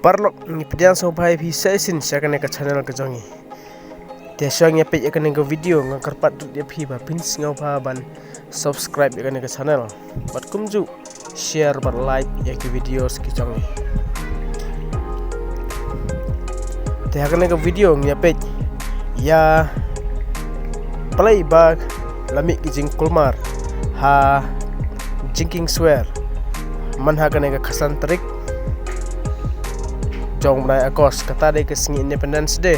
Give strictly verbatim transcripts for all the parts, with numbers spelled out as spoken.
Paralok, ngi pdiang sngewbha ïa phi sa shisien sha kane ka channel ka jong ngi. Te shuwa ngin ïa peit ïa kane ka video, nga kyrpad ruh ïa phi ba phin sngewbha ban subscribe ïa kane ka channel bad kumjuh share bad like ïa ki videos ki jong ngi. Te ha kane ka video ngin ïa peit ïa balei ba la mih ki jingkulmar ha jingkieng swer man ha kane ka khatsan tarik jong u bnai August, kata dei ka sngi Independence Day,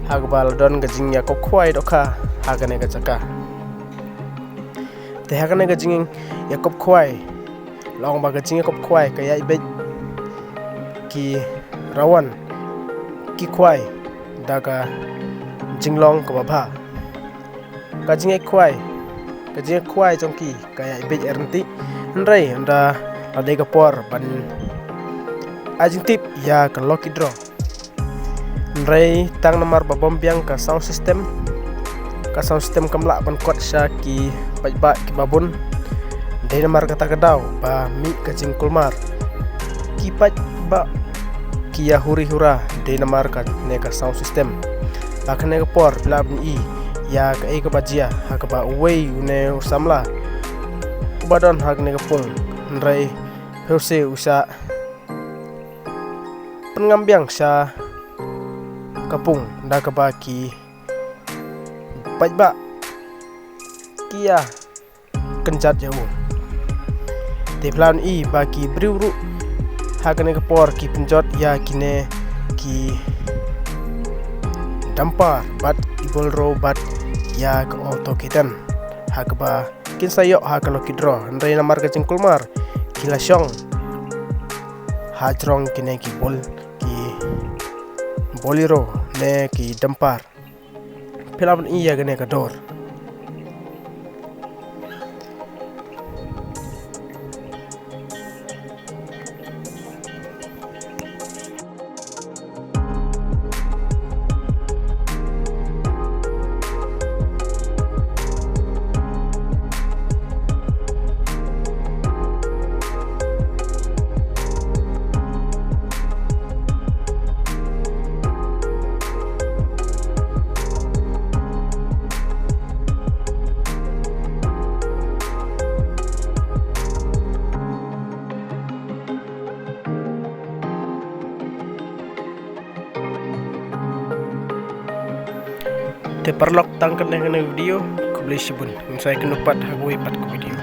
ha kaba la don ka jingïakob khwai dohkha ha kane ka jaka. Te ha kane ka jingïakob khwai, la ong ba ka jingïakob khwai ka ïaid beit ki rawan ki khwai da ka jinglong kaba bha. Ka jingïaid khwai, ka jingïaid khwai jong ki ka ïaid beit ryntih. Hynrei ynda la dei ka por ban ai jingtip ïa ka lucky draw. Hynrei tang namar ba bym biang ka sound system, ka sound system kam lah ban kot sha ki paidbah kiba bun. Dei namar kata ka daw ba mih ka jingkulmar. Ki paidbah ki ïa huri hura dei namar kane ka sound system. Ha kane ka por phi lah ban i ïa kaei kaba jia ha kaba uwei une u samla uba don ha kane ka pung, hynrei phi ïohi u shah pynngam biang sha ka pung da kaba ki paidbah ki ïa kynjat ïa u. Te phi lah ban i ba ki briew ruh ha kane ka por ki pynjot ïa kine ki dumper bad ki Bolero bad ïa ka auto kitten ha kaba kin sa ïoh ha ka lucky draw. Hynrei namar ka jingkulmar ki la shong ha jrong kine ki bol, ki Bolero ne ki dumper. Phi lah ban i ïa kane ka dur. Te paralok, tang katne kane ka video, khublei shibun. Ngin sa ïakynduh pat ha kawei pat ka video.